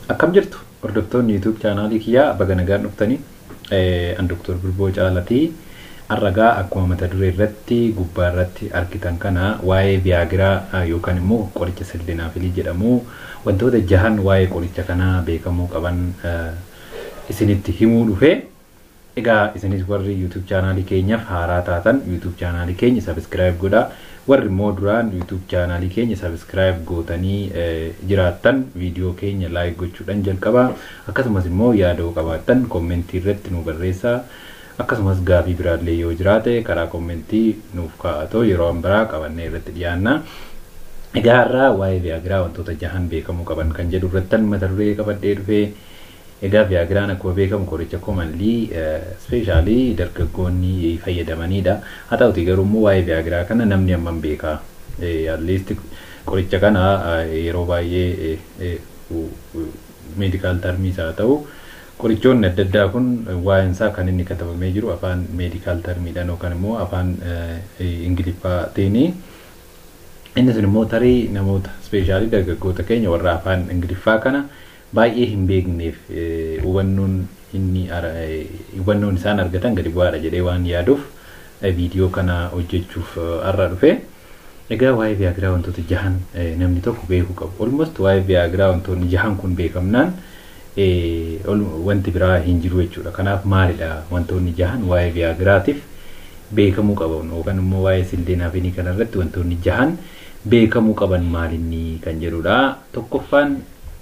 Akkam jirtu hordoftoonni YouTube chaanaalii kiyyaa, baga nagaan dhuftanii. An Dr. Birboo Caalatii. Har'agaa akkuma mata duree irratti gubbaa irratti argitan kana, waa'ee Viagra yookaan immoo qoricha sildenaafilii jedhamu, wantoota jahan waa'ee qoricha kanaa beekamuu qaban isinitti himuu dhufe. Egaa isinis warri YouTube chaanaalii keenyaaf haaraa taatan YouTube chaanaalii keenya subscribe godhaa. Warri immoo duraan YouTube chaanaalii keenya subscribe gootanii jiraattan viidiyoo keenya like gochuudhaan jalqabaa. Akkasumas immoo yaada qabaattan commentii irratti nu barreessaa. Akkasumas gaafii biraallee yoo jiraate karaa commentii nuuf kaa'atoo yeroo biraa qabannee irratti dhiyaanna. Egaa har'aa waa'ee Viagra wantoota jahan beekamuu qaban kan jedhu irrattan mata duree qabadhee dhufee. Egaa Viagraan akkuma beekamu qoricha commonly specially dargaggoonni fayyadamanidha. Haa ta'uti garuu immoo waa'ee Viagra kana namni hammam beekaa? At least qoricha kana yeroo baay'ee medical termiis haa ta'u, qorichoonni adda addaa kun waa'een isaa kan inni katabamee jiru afaan medical termiidhaan yookaan immoo afaan Ingiliffaatiini. Inni sun immoo tarii namoota, specially dargaggoota keenya warra afaan Ingiliffaa kana baay'ee hin beekneef, hubannoon inni hubannoon isaan argatan gadi bu'aadha jedhee waan yaaduuf viidiyoo kana hojjechuuf har'a dhufe. Egaa waa'ee Viagra wantoota jahan namni tokko beekuu qabu. Almost waa'ee Viagra wantoonni jahan kun beekamnaan wanti biraa hin jiru jechuudha. Kanaaf maalidha wantoonni jahan waa'ee Viagraatiif beekamuu qaban, yookaan immoo waa'ee sildenaafilii kanarratti wantoonni jahan beekamuu qaban maalinni kan jedhudha. Tokkoffaan,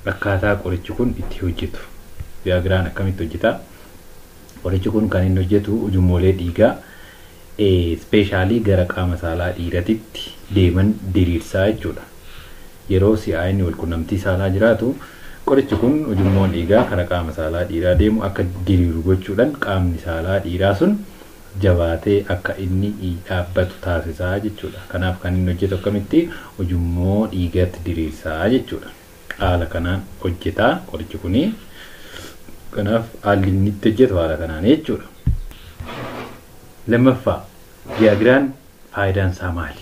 akkaataa qorichi kun itti hojjetu. Viagraan akkamitti hojjeta? Qorichi kun kan inni hojjetu ujummoolee dhiigaa specially gara qaama saalaa dhiiratitti deeman diriirsaa jechuudha. Yeroo si'aayinni walqunnamtii saalaa jiraatu, qorichi kun ujummoon dhiigaa karaa qaama saalaa dhiiraa deemu akka diriiru gochuudhaan qaamni saalaa dhiiraa sun jabaatee akka inni dhaabbatu taasisaa jechuudha. Kanaaf kan inni hojjetu akkamitti ujummoo dhiigatti diriirsaa jechuudha. Haala kanaan hojjetaa qorichi kuni. Kanaaf haalli inni itti hojjetu haala kanaan jechuudha. Lammaffaa, Viagraan faayidaan isaa maali?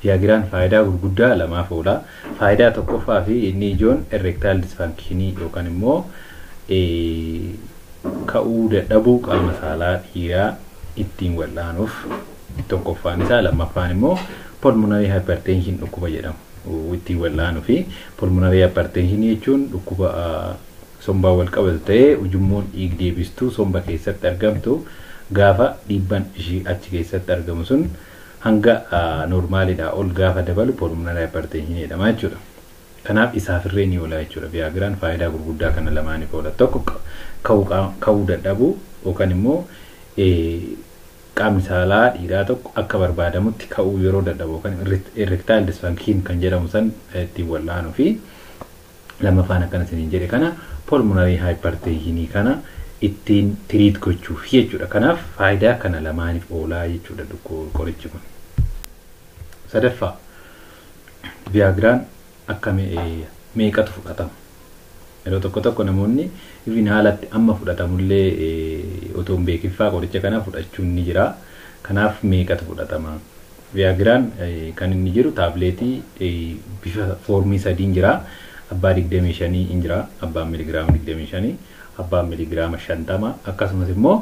Viagraan faayidaa gurguddaa lamaaf oola. Faayidaa tokkoffaa fi inni ijoon erectile dysfunctionii yookaan immoo ka'uu dadhabuu qaama saalaa dhiiraa ittiin wal'aanuuf tokkoffaan isaa. Lammaffaan immoo pulmonary hypertension dhukkuba jedhamu ittiin wal'aanuu fi pulmonary hypertension jechuun dhukkuba sombaa wal qabatu ta'ee ujummoon dhiig deebistuu somba keessatti argamtu gaafa dhiibban ishii achi keessatti argamu sun hanga normaliidhaa ol gaafa dabalu pulmonary hypertension jedhama jechuudha. Kanaaf isaafirree ni oola jechuudha. Viagraan faayidaa gurguddaa kana lamaaniif oola. Tokko, ka'uu dadhabuu yookaan immoo qaamni saalaa dhiiraa tokko akka barbaadamutti ka'uu yeroo dadhabu yookaan erectile dysfunction kan jedhamu san ittiin wal'aanuu fi lammaffaan akkana isiniin jedhe kana pulmonary hypertensionii kana ittiin treat gochuuf jechuudha. Kanaaf faayidaa kana lamaaniif oolaa jechuudha qorichi kun. Sadaffaa, Viagraan akka meeqatu fudhatama? Yeroo tokko tokko namoonni ifin haalatti amma fudhatamullee otoo hin beekiffaa qoricha kana fudhachuun ni jira. Kanaaf meeqatu fudhatama? Viagraan kan inni jiru tabletii bifa formii sadiin jira. Abbaa 25 hin jira. Abbaan miligiraama 25, abbaan miligiraama 50, akkasumas immoo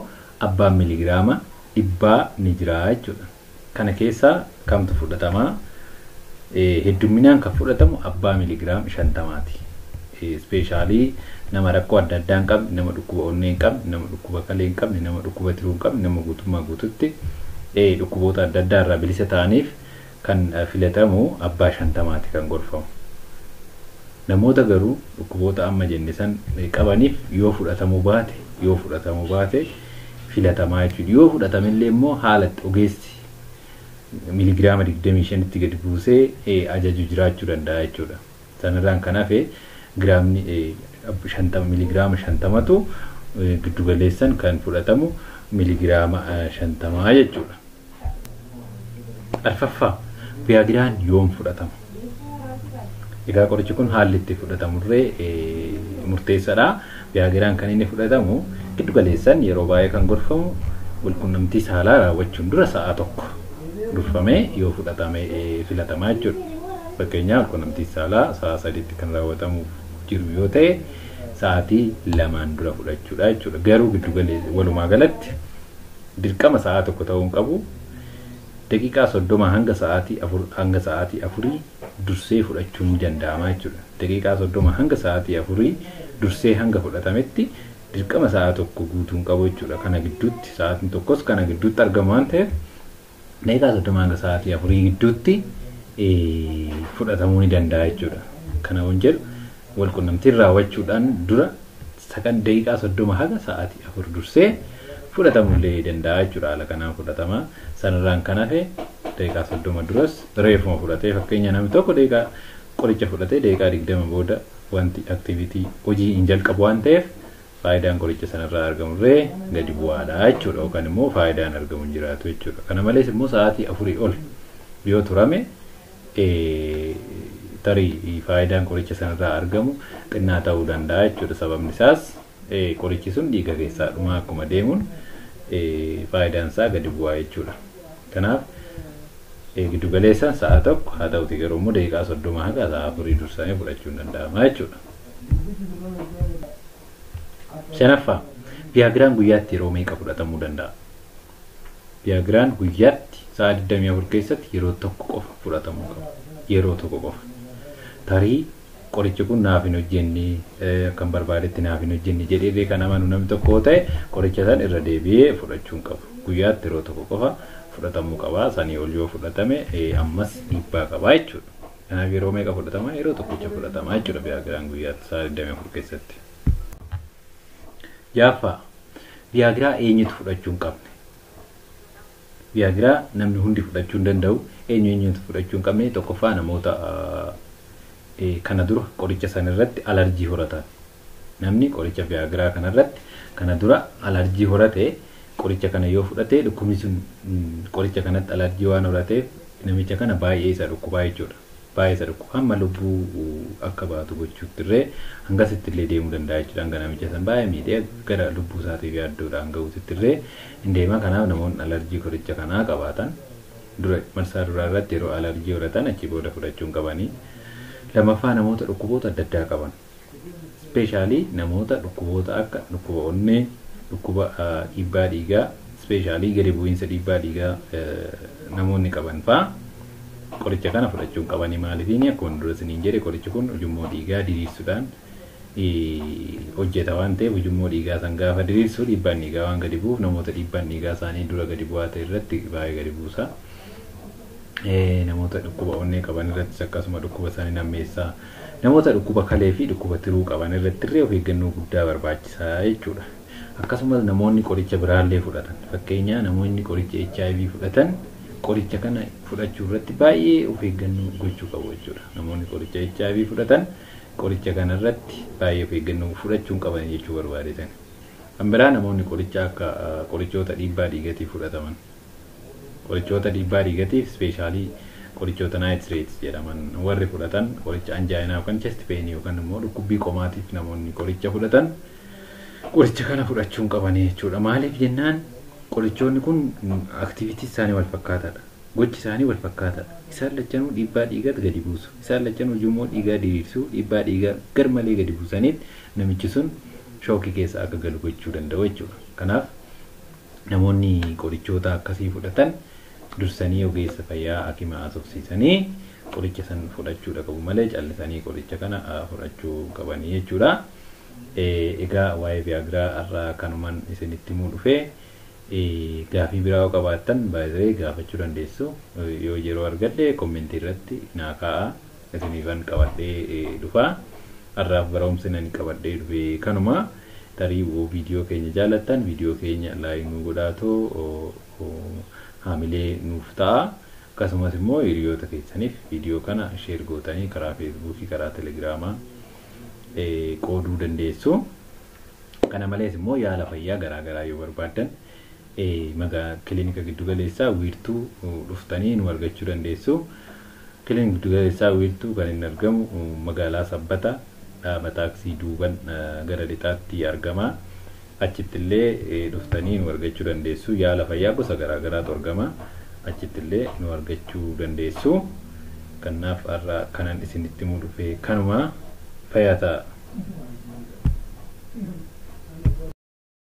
abbaan miligiraama 100 ni jira jechuudha. Kana keessaa kamtu fudhatamaa? Heddumminaan kan fudhatamu abbaa miligiraama 50ti. Specially nama rakkoo adda addaa hin qabne, nama dhukkuba onnee hin qabne, nama dhukkuba kalee hin qabne, nama dhukkuba tiruu hin qabne, nama guutummaa guututti dhukkuboota adda addaa irraa bilisa ta'aniif kan filatamu abbaa 50ti kan gorfamu. Namoota garuu dhukkuboota amma jenne san qabaniif yoo fudhatamuu baate filatamaa jechuudha. Yoo fudhatamillee immoo haala ogeessi miligiraama 25tti gadi buusee ajaju jiraachuu danda'a jechuudha. Sanarraan kan hafe giraamni 50, miligiraama 50tu giddugaleessan kan fudhatamu, miligiraama 50 jechuudha. Arfaffaa, Viagraan yoom fudhatama? Egaa qorichi kun haalli itti fudhatamurree murteessaadha. Viagraan kan inni fudhatamu giddugaleessan yeroo baay'ee kan gorfamu walqunnamtii saalaa raawwachuun dura sa'a tokko durfamee yoo fudhatame filatamaa jechuudha. Fakkeenyaaf, walqunnamtii saalaa sa'a 3tti kan raawwatamuuf jiru yoo ta'e, sa'aatii 2 dura fudhachuudha jechuudha. Garuu giddu walumaa galatti dirqama sa'a 1 ta'uu hin qabu. Daqiiqaa 30 hanga sa'aatii 4 hanga sa'aatii 4 dursee fudhachuun ni danda'ama jechuudha. Daqiiqaa 30 hanga sa'aatii 4 dursee hanga fudhatametti dirqama sa'a 1 guutuu hin qabu jechuudha. Kana gidduutti sa'aatiin tokkos kana gidduutti argama waan ta'eef daqiiqaa 30 hanga sa'aatii 4 gidduutti fudhatamuu ni danda'a jechuudha. Kana waan jedhu walqunnamtiin raawwachuudhaan dura daqiiqaa 30 haga sa'aatii 4 dursee fudhatamuu danda'a jechuudha. Haala kanaan fudhatama. Sanarraan kan hafe daqiiqaa 30 duras reefuma fudhatee fakkeenya namni tokko daqiiqaa qoricha fudhatee daqiiqaa 20 booda wanti aktivitii hojii hin jalqabu waan ta'eef faayidaan qoricha sanarraa argamurree gadi bu'aadha jechuudha. Yookaan immoo faayidaan argamu hin jiraatu jechuudha. Kana malees immoo sa'aatii 4 ol yoo turame tarii faayidaan qoricha sanarraa argamu xinnaa ta'uu danda'a jechuudha. Sababni isaas qorichi sun dhiiga keessaa dhumaa akkuma deemuun faayidaan isaa gadi bu'aa jechuudha. Kanaaf giddu galeessaan sa'a 1 haa ta'uti garuu immoo daqiiqaa 30 haga sa'a 4 dursamee fudhachuun danda'ama jechuudha. Shanaffaa, Viyaagiraan guyyaatti yeroo meeqa fudhatamuu danda'a? Viyaagiraan guyyaatti sa'a 24 keessatti yeroo tokko qofa fudhatamuu qaba. Yeroo tokko qofa. Tarii qorichi kun naaf hin hojjenne akkan barbaadetti naaf hin hojjenne jedhee kan amanu namni tokko ta'e qoricha san irra deebi'ee fudhachuu hin qabu. Guyyaatti yeroo tokko qofa fudhatamuu qaba. Sanii ol yoo fudhatame ammas dhiibbaa qaba jechuudha. Kanaaf yeroo meeqa fudhatama? Yeroo tokkicha fudhatama jechuudha Viyaagiraan guyyaatti sa'a 24 keessatti. Jaaffaa, Viyaagiraa eenyutu fudhachuu hin qabne? Viyaagiraa namni hundi fudhachuu hin danda'u. Eenyutu fudhachuu hin qabne? Tokkoffaa namoota kana dura qoricha sanarratti alarjii horatan. Namni qoricha Viyaagiraa kanarratti kana dura alarjii horate qoricha kana yoo fudhate dhukkubni sun qoricha kanatti alarjii waan horateef namicha kana baay'ee isa dhukkubaa jechuudha. Baay'ee isa dhukkuba. Hamma lubbuu akka baatu gochuutti illee hangasitti illee deemuu danda'a jechuudha. Hanga namicha san baay'ee miidhee gara lubbuu isaatiif yaaddoodhaan gahuutti illee hin deema. Kanaaf namoonni alarjii qoricha kanaa qabaatan dura marsaa duraa irratti yeroo alarjii horatan achi booda fudhachuu hin qabanii. Lammaffaa, namoota dhukkuboota adda addaa qaban. Ispeeshaalii namoota dhukkuboota akka dhukkuba onnee, dhukkuba dhiibbaa dhiigaa, ispeeshaalii gadi bu'iinsa dhiibbaa dhiigaa namoonni qaban fa'aa qoricha kana fudhachuu hin qabanii. Maaliifini akkuma dura isiniin jedhe qorichi kun ujummoo dhiigaa diriirsuudhaan hojjeta waan ta'eef ujummoo dhiigaa san gaafa diriirsu dhiibbaan dhiigaa waan gadi bu'uuf namoota dhiibbaan dhiigaa isaanii dura gadi bu'aa ta'e irratti baay'ee gadi buusa. Namoota dhukkuba onnee qaban irrattis akkasuma dhukkuba isaanii nammeessaa. Namoota dhukkuba kalee fi dhukkuba tiruu qaban irratti illee of eeggannoo guddaa barbaachisaa jechuudha. Akkasumas namoonni qoricha biraallee fudhatan. Fakkeenya namoonni qoricha HIV fudhatan qoricha kana fudhachuu irratti baay'ee of eeggannoo gochuu qabu jechuudha. Namoonni qoricha HIV fudhatan qoricha kana irratti baay'ee of eeggannoo fudhachuu hin qaban jechuu barbaadetan. Kan biraa namoonni qoricha akka qorichoota dhiibbaa dhiigatiif fudhataman. Qorichoota dhiibbaa dhiigatiif ispeeshaalii qorichoota nitrates jedhaman warri fudhatan qoricha anjaayinaa yookaan chest pain yookaan immoo dhukkubbii qomaatiif namoonni qoricha fudhatan qoricha kana fudhachuu hin qabanii jechuudha. Maaliif jennaan qorichoonni kun aktivitii isaanii wal fakkaataadha. Gochi isaanii wal fakkaataadha. Isaan lachanuu dhiibbaa dhiigaa gadi buusu. Isaan lachanuu ujummoo dhiigaa diriirsuu, dhiibbaa dhiigaa garmalee gadi buusaniit namichi sun shookii keessa akka galu gochuu danda'u jechuudha. Kanaaf namoonni qorichoota akkasii fudhatan dursanii ogeessa fayyaa hakiima haasofsiisanii qoricha san fudhachuudha qabu malee callisanii qoricha kana fudhachuu qabanii jechuudha. Egaa waa'ee Viyaagiraa har'aa kanumaan isinitti himuu dhufee gaafii biraa yoo qabaattan baay'ee gaafachuu dandeessu. Yoo yeroo argadhe kommentii irratti naa kaa'a. Isiniifan qabadhee dhufa. Har'aaf barumsi nani qabadhee dhufe kanuma. Tarii viidiyoo keenya jaalattan viidiyoo keenya laayik nu godhaatoo haamilee nuuf ta'a. Akkasumas immoo hiriyoota keessaniif viidiyoo kana sheer gootanii karaa feesbuukii, karaa telegiraamaa qooduu dandeessu. Kana malees immoo yaala fayyaa garaagaraa yoo barbaaddan kilinika giddugaleessaa wiirtuu dhuftanii nu argachuu dandeessu. Kilinika giddugaleessaa wiirtuu kan inni argamu magaalaa Sabbataa dhaaba taaksii duuban gara lixaatti argama. Achitti illee dhuftanii nu argachuu dandeessu. Yaala fayyaa gosa garaagaraatu argama. Achitti illee nu argachuu dandeessu. Kanaaf har'a kanan isinitti himuu dhufe kanuma. Fayyaa ta'a.